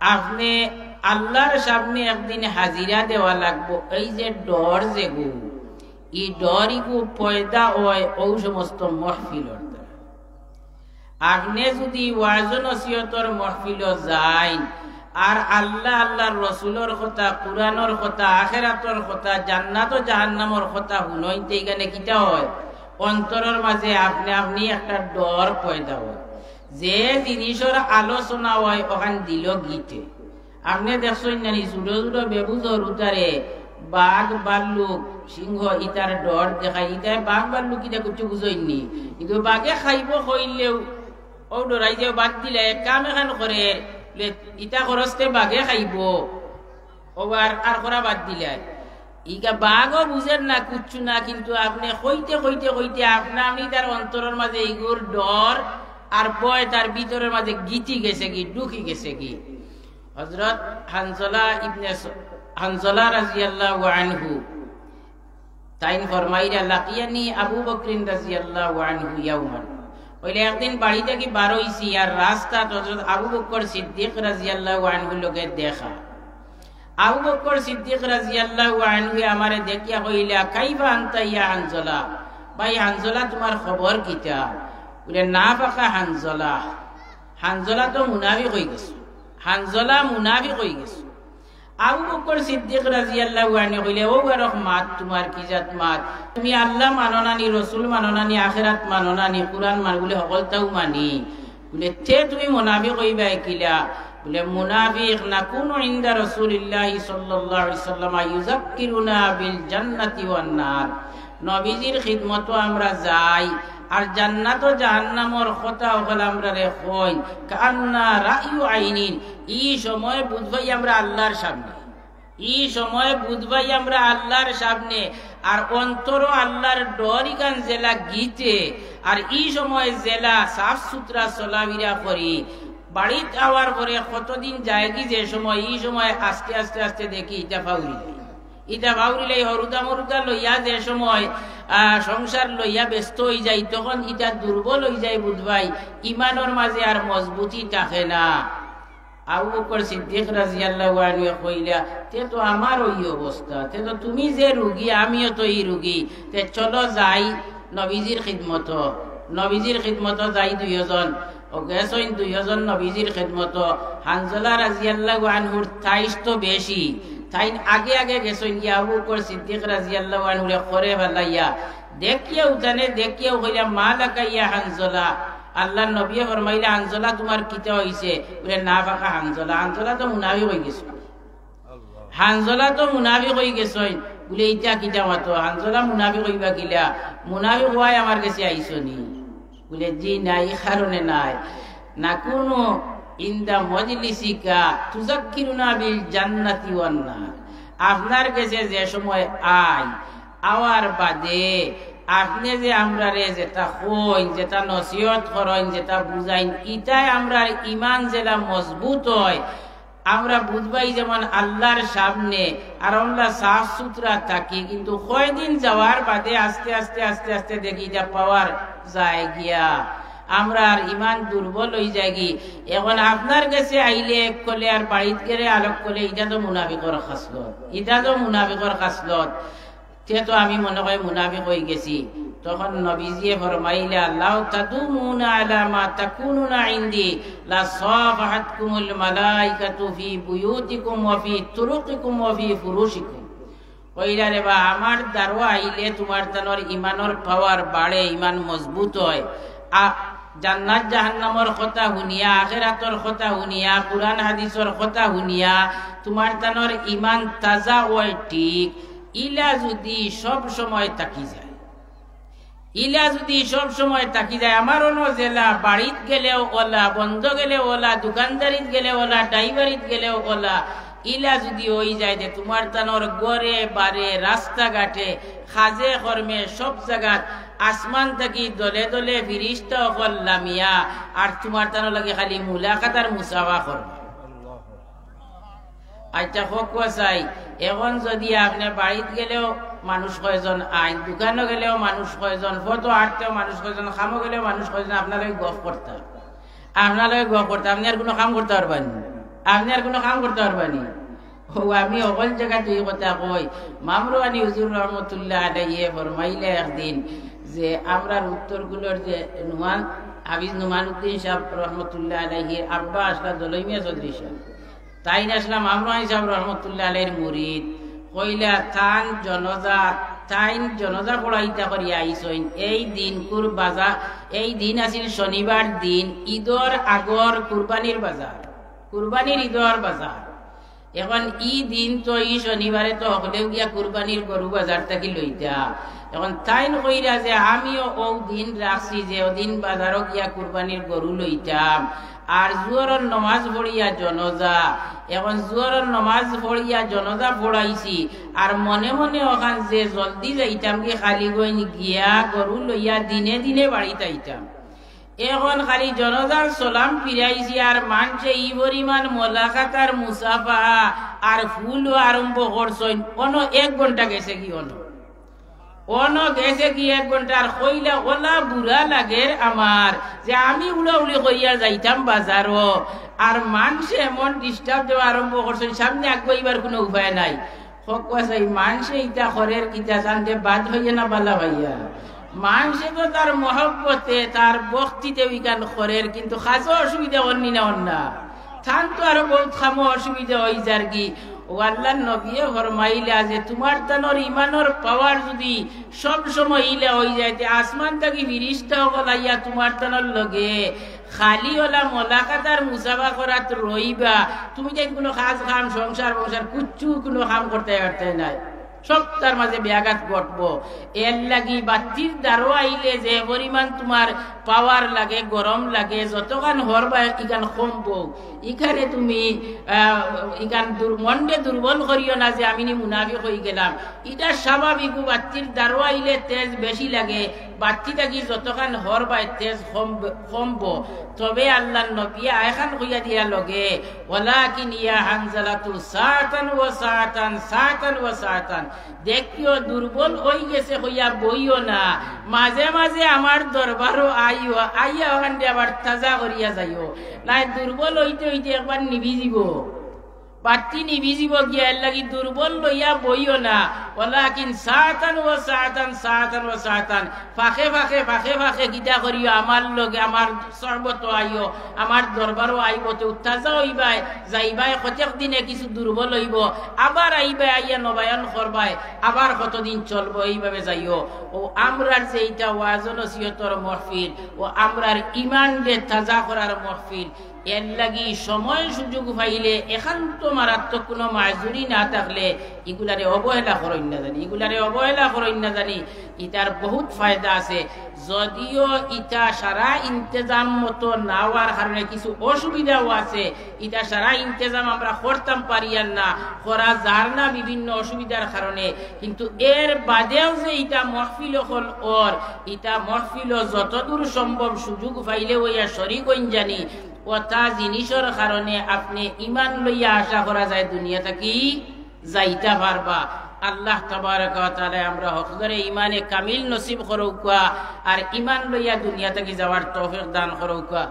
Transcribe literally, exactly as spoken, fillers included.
আপনে আল্লার সামনে একদিন হাজিরা দেওয়া লাগবো। এই যে ডর যেগু, ই ডর ইগু পয়দা অয় অউ সমস্ত মহফিলর দ্বারা। আপনে যুদি ওয়াজ নসিহতর মহফিলো যাইন, আর আল্লা, আল্লার রসুলর কথা, কুরআনর কথা, আখেরাতর কথা, জান্নাত ও জাহান্নামর কথা হুনইন, তে ইখানে কিতা অয়? অন্তরর মাঝে আপনে আপনি একটা ডর পয়দা অয়। যে জিনিসর আলোচনা অয়, অখান দিলো গিতে। আপনে দেখছইন না নি, ছোট ছোট বেবুঝ হুরুতারে বাঘ, ভাল্লুক, সিংহ ইতার ডর দেখায়। ইতায় বাঘ, ভাল্লুক ইতা কিচ্ছু বুঝইন নি, কিন্তু বাঘে খাইবো কইলেউ অউ ডরাই যে বাদ দিলে, এক কাম এখান করে, লে, ইতা খরচতে বাঘে খাইবো, অউ আর, আর করা বাদ দিলে। ইগা বাঘও বুঝের না, কিচ্ছু না, কিন্তু আপনে কইতে, কইতে, কইতে আপনা আপনি তার অন্তরর মাঝে ইগুর ডর আর ভয় তার ভিতরর মাঝে গিতি গেছেগি, ঢুকি গেছেগি। হযরত হানজলা ইবনে স-, হানজলা রাদিয়াল্লাহু আনহু তাইন ফরমাইরা, "লাকিয়ানি আবু বকরিন রাদিয়াল্লাহু আনহু ইয়াউমান।" অইলে একদিন বাড়ি থাকি বার অইছি, আর রাস্তাত হযরত আবু বকর সিদ্দিক রাদিয়াল্লাহু আনহুর লগে দেখা। আবু বকর সিদ্দিক রাদিয়াল্লাহু আনহু আমারে দেখিয়া কইলা, "কাইফা আনতা ইয়া হানজলা?" ভাই হানজলা, তুমার খবর কিতা? বুলে, "নাফাকা হানজলা।" হানজলা তো মুনাফিক অইগেছে, হানজলা মুনাফিক অইগেছে। আবু বকর সিদ্দিক রাদিয়াল্লাহু আনহু কইলে, "অউ আরক মাত, তুমার কি জাত মাত? তুমি আল্লা মানো না নি, রসুল মানো না নি, আখেরাত মানো না নি, কুরআন মানো?" বুলে, "হকলতাউ মানি।" বুলে, "তে তুমি মুনাফিক অইবায় কিলা?" বুলে, "মুনাফিক নাকুনু ইনদা রাসূলিল্লাহি সাল্লাল্লাহু আলাইহি ওয়াসাল্লাম ইউযাক্কিরুনা বিল জান্নাতি ওয়ান নার।" নবীজির খিদমতো আমরা যাই, আর জান্নাত ও জাহান্নামর কথা অকল আমরারে কইন, কাআন্না রায়ু আইনিন, ই সময় বুঝবায় আমরা আল্লার সামনে, ই সময় বুঝবায় আমরা আল্লার সামনে, আর অন্তরো আল্লার ডর ইখান যেলা গিতে, আর ই সময় যেলা সাফ সুতরা চলাফিরা করি, বাড়িত আওয়ার পরে কতদিন যায়গি যে সময়, ই সময় আস্তে আস্তে আস্তে দেখি ইটা ফাউরি যায়। ইটা ফাউরিলে হরুদা মরুদা লইয়া যে সময়, আহ, সংসার লইয়া ব্যস্ত অইযায়, তখন ইটা দুর্বল অইযায় বুঝবায়, ইমানর মাঝে আর মজবুতি থাকে না। আবু বকর সিদ্দিক রাদিয়াল্লাহু আনহু কইলা, "তে তো আমারও ই অবস্থা, তে তো তুমি যে রুগী, আমিও তো ই রুগী, তে চলো যাই নবীজির খিদমতো।" নবীজির খিদমতো যাই দুইজন। অউ গেছইন দুইজন নবীজির খেদমতো। হানজলা রাদিয়াল্লাহু আনহুর তাইশ তো বেশি, তাইন আগে আগে গেছইন গিয়া আবু বকর সিদ্দিক রাদিয়াল্লাহু আনহুরে খরে ফালাইয়া। দেখিয়াউ তানে দেখিয়াউ কইলা, "মা লাকা ইয়া হানজলা।" আল্লার নবীয়ে ফরমাইলা, "হানজলা, তুমার কিতা অইছে?" বুলে, "নাফাকা হানজলা, হানজলা তো মুনাফিক অইগেছে।" হানজলা তো মুনাফিক অইগেছইন। বুলে, "ইটা কিতা মাতো? হানজলা মুনাফিক অইবা কিলা? মুনাফিক অওয়ায় আমার গেছে আইছো নি?" বুলে, "জি না, ই কারণে নায়। নাকুনু ইনদা মজলিসিকা তুযাক্কিরুনা বিল জান্নাতি ওয়ান নার।" আপনার গেছে যে সময় আই, আওয়ার বাদে আপনে যে আমরারে যেটা কইন, যেটা নসিহত করইন, যেটা বুঝাইন, ইটায় আমরার ইমান যেলা মজবুত অয়, আমরা বুঝবায় যেমন আল্লার সামনে আর আমরা সাফ সুতরা থাকি, কিন্তু কয়দিন যাওয়ার বাদে আস্তে আস্তে আস্তে আস্তে দেখি ইটা পাওয়ার যায় গিয়া, আমরার ইমান দুর্বল অইযায়গি। এখন আপনার গেছে আইলে এক কলে আর বাড়িত গেলে আরক কলে, ইটা তো মুনাফিকর খাসলত, ইটা তো মুনাফিকর খাসলত। তে তো আমি মনে কয় মুনাফিক অইগেছি। তখন নবীজিয়ে ফরমাইলা, "লাউ তাদুমুনা আলা মা তাকুনুনা ইনদি, লাসাফাহাতকুমুল মালাইকাতু ফি বুয়ুতিকুম ওয়া ফি তুরুকিকুম ওয়া ফি ফুরুশিকুম।" কইলা, "রে বা, আমার দ্বারো আইলে তুমার তানর ইমানর পাওয়ার বাড়ে, ইমান মজবুত অয়।" আ, জান্নাত জাহান্নামর কথা হুনিয়া, আখেরাতর কথা হুনিয়া, কুরআন হাদিসর কথা হুনিয়া তুমার তানর ইমান তাজা অয় ঠিক, ইলা যুদি সব সময় থাকি যায়, ইলা যুদি সব সময় থাকি যায়, আমার অনো যেলা, বাড়িত গেলেও অলা, বন্দো গেলেও অলা, দোকানদারিত গেলেও অলা, ড্রাইভারিত গেলেও অলা, ইলা যুদি অইযায় যে তুমার তানর ঘরে বারে, রাস্তাঘাটে, কাজে কর্মে, সব জাগাত আসমান থাকি দলে দলে ফিরিস্তা অকল লামিয়া, আর তুমার তানর লগে খালি মুলাকাত আর মুসাফা করবা। আচ্ছা, কউক্কা চাই, এখন যুদি আপনে বাড়িত গেলেও মানুষ কয়জন আইন, দোকানো গেলেও মানুষ কয়জন, পথো আটতেও মানুষ কয়জন, কামো গেলেও মানুষ কয়জন, আপনার লগে গফ করতা, আপনার লগে গফ করতা, আপনে আর কুনু কাম করতা পারবা নি? আপনে আর কুনু কাম করতা পারবা নি? ও, আমি হকল জাগাত ই কথা কই। মামরুয়ানি হুজুর রহমতুল্লাহ আলাইহি ফরমাইলা একদিন যে আমরার উত্তরগুলোর যে নুমান, হাফিজ নুমানউদ্দিন সাহেব রহমতুল্লাহ আলাইহির আব্বা আছলা দলই মিয়া চৌধুরী সাহেব, তাইন আছলা মামরুয়ানি সাহেব রহমতুল্লাহ আলাইহির মুরিদ। কইলা তান জনজা, তাইন জনজা পড়াইতা করিয়া আইছইন। এই দিনকুর বাজার, এই দিন আছিল শনিবার দিন, ইদর আগর কুরবানির বাজার, কুরবানির ইদর বাজার। এখন ই দিন তো, ই শনিবারে তো হকলেউ গিয়া কুরবানির গরু বাজার থাকি লইতা। এখন তাইন কইরা যে আমিও অউ দিন রাখছি যে অদিন বাজারো গিয়া কুরবানির গরু লইতাম। আর জুহরর নমাজ পড়িয়া জনজা, এখন জুহরর নমাজ পড়িয়া জনজা পড়াইছি, আর মনে মনে অখান যে জলদি যাইতাম গি কালিগঞ্জ গিয়া গরু লইয়া দিনে দিনে বাড়িত আইতাম। এখন খালি জনজার সালাম ফিরাইছি, আর মানষে ই পরিমাণ মোলাকাত আর মুসাফা আর ফুলও আরম্ভ করছইন। অনো এক ঘন্টা গেছে গি, অনো, অনো গেছে গি এক ঘন্টা। আর কইলা অলা বুরা লাগের আমার যে আমি উড়াউড়ি করিয়া যাইতাম বাজারো, আর মানষে এমন disturb দেওয়া আরম্ভ করছইন, সামনে আগুয়াইবার কুনু উপায় নাই। হক ওয়াসাই, মানষে ইতা করের কিতা জানতে বাদ হইয়া না বালা হইয়া। মানষে তো তার মহব্বতে, তার ভক্তিতে ইখান করের, কিন্তু কাজো অসুবিধা অর নি না অর না। তান তো আরো বউত কামো অসুবিধা অই যার গি। ও আল্লার নবিয়ে ফরমাইলা যে তুমার তানর ইমানর power যুদি সব সময় ইলা অই যায়, তে আসমান থাকি ফিরিস্তা অকল আইয়া তুমার তানর লগে খালি অলা মোলাকাত আর মুসাফা করাত রইবা, তুমি যেন কুনু কাজ কাম, সংসার বংসার কুচ্ছু কুনু কাম করতে পারতে নাই, সব তার মাঝে ব্যাঘাত ঘটবো। এর লাগি বাত্তির দারো আইলে যে পরিমাণ তুমার power লাগে, গরম লাগে, যতখান হরবায় ইখান কমবো। ইখানে তুমি, আহ, ইখান দুর-, মনরে দুর্বল করিও না যে আমি নি মুনাফিক অই গেলাম। ইটা স্বাভাবিক, বাত্তির দারো আইলে তেজ বেশি লাগে, বাত্তি থাকি যতখান হরবায় তেজ কম, কমবো। তবে আল্লার নবিয়ে আয়খান কইয়া দিয়া লগে, "ওয়ালাকিন ইয়া হানজালাতু সাআতান ওয়া সাআতান, সাআতান ওয়া সাআতান।" দেখিও, দুর্বল অই গেছে কইয়া বইও না, মাঝে মাঝে আমার দরবারো আইও, আইয়া অখান দি আবার তাজা করিয়া যাইও। নাই, দুর্বল অইতে অইতে একবার নিবি যিবো। বাত্তি নিবি যিবো গিয়া, এর লাগি দুর্বল লইয়া বইও না। ওয়ালাকিন সাআতান ওয়া সাআতান, সাআতান ওয়া সাআতান। ফাঁকে ফাঁকে, ফাঁকে ফাঁকে কিতা করিও, আমার লগে, আমার সহবতো আইও, আমার দরবারো আইবো, তে তাজা অইবায়, যাইবায়, কতেক দিনে কিছু দুর্বল অইবো, আবার আইবায়, আইয়া নবায়ন করবায়, আবার কতদিন চলবো, এইভাবে যাইও। ও আমরার যে ইটা ওয়াজ নসিহতর মহফিল, ও আমরার ইমানরে তাজা করার মহফিল, এর লাগি সময় সুযোগ পাইলে, একান্ত মারাত্মক কুনু মাজুরি না থাকলে, ইগুলারে অবহেলা করইন না জানি, ইগুলারে অবহেলা করইন না জানি, ইতার বউত ফায়দা আছে। যদিও ইতা সারা ইন্তেজাম মতো না অওয়ার কারণে কিছু অসুবিধাও আছে, ইতা সারা ইন্তেজাম আমরা করতাম পারিয়ার না, করা যার না বিভিন্ন অসুবিধার কারণে, কিন্তু এর বাদেও যে ইতা মহফিল অকল অর, ইতা মহফিলো যতদূর সম্ভব সুযোগ পাইলে অইয়া শরিক অইন জানি, অতা জিনিসর কারণে আপনে ইমান লইয়া আশা করা যায় দুনিয়া থাকি যাইতা পারবা। আল্লাহ তাবারাকা ওয়া তাআলায় আমরা হকলরে ইমানে কামিল নসিব করউক্কা, আর ইমান লইয়া দুনিয়া থাকি যাওয়ার তৌফিক দান করউক্কা।